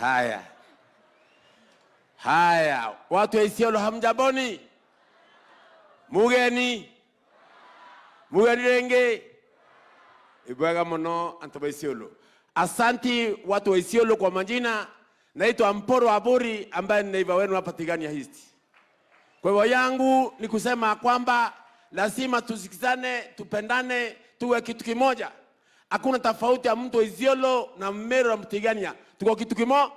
Haya haya, watu wa Isiolo hamjamboni? Mugeni mugeni renge ibwega muno antu ba Isiolo. Asanti watu wa Isiolo kwa majina, naitwa Mporo Aburi ambaye ni neighbour wenu hapa Tigania East. Kwa hivyo yangu ni kusema kwamba lazima tusikizane, tupendane, tuwe kitu kimoja. Hakuna tofauti ya mtu wa Isiolo na Meru na Mtigania. Tuko kitu kimoja,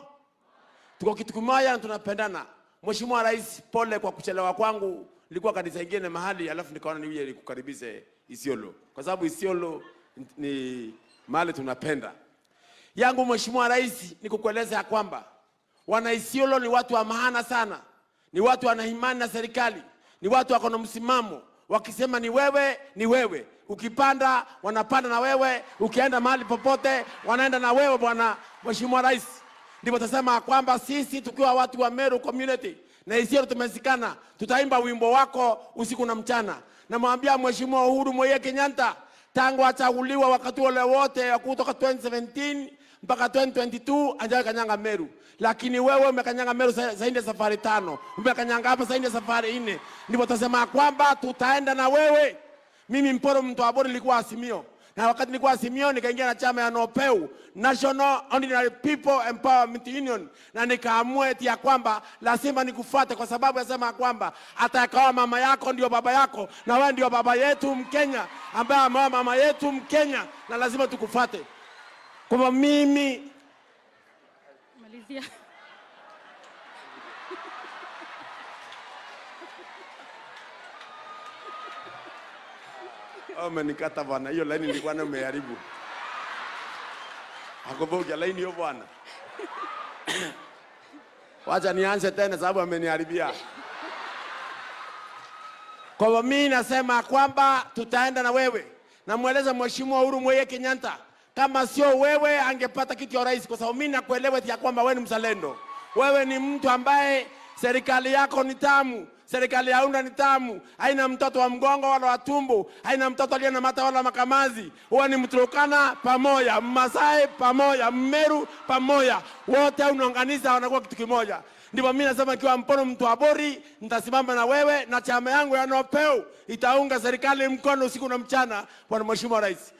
tuko kitu kimoja na tunapendana. Mheshimiwa Rais, pole kwa kuchelewa kwangu. Nilikuwa kanisa ingine mahali, alafu nikaona nije nikukaribishe Isiolo, kwa sababu Isiolo ni mahali tunapenda. Yangu Mheshimiwa Rais ni kukueleza ya kwamba wana Isiolo ni watu wa maana sana, ni watu wana imani na serikali, ni watu wako na msimamo. Wakisema ni wewe, ni wewe. Ukipanda wanapanda na wewe, ukienda mahali popote wanaenda na wewe, bwana Mheshimiwa Rais. Ndipo tasema kwamba sisi tukiwa watu wa Meru community na Isiolo tumesikana, tutaimba wimbo wako usiku na mchana. Namwambia Mheshimiwa Uhuru Muigai Kenyatta tangu achaguliwa wakati ule wote wa kutoka 2017 mpaka 2022 hajawahi kanyanga Meru, lakini wewe umekanyanga Meru zaidi ya safari tano, umekanyanga hapa zaidi ya safari nne. Ndipo tasema kwamba tutaenda na wewe. Mimi Mporo mtu wa Abori nilikuwa Azimio, na wakati nilikuwa Azimio nikaingia na chama ya NOPEU, National Ordinary People Empowerment Union, na nikaamua eti ya kwamba lazima nikufuate, kwa sababu yasema kwamba atakaoa mama yako ndio baba yako, na wewe ndio baba yetu Mkenya ambaye ameoa mama yetu Mkenya, na lazima tukufuate. Kwa hivyo mimi Malizia. Oh, umenikata bwana, hiyo laini nilikuwa nayo umeharibu. Hakuvuja laini hiyo bwana. Wacha nianze tena sababu ameniharibia. Kwa hivyo mimi nasema kwamba tutaenda na wewe. Namweleza Mheshimiwa Uhuru Muigai Kenyatta, kama sio wewe angepata kiti ya rais, kwa sababu mimi nakuelewa ya kwamba wewe ni mzalendo. Wewe ni mtu ambaye serikali yako ni tamu, serikali ya UNDA ni tamu, haina mtoto wa mgongo wala wa tumbo, haina mtoto aliye na mata wala makamazi. Huwa ni Mturukana pamoja, Mmasai pamoja, Mmeru pamoja, wote unaunganisha wanakuwa kitu kimoja. Ndipo mimi nasema ikiwa Mpono mtu Abori, nitasimama na wewe na chama yangu ya NOPEU itaunga serikali mkono usiku na mchana, bwana Mheshimiwa Rais.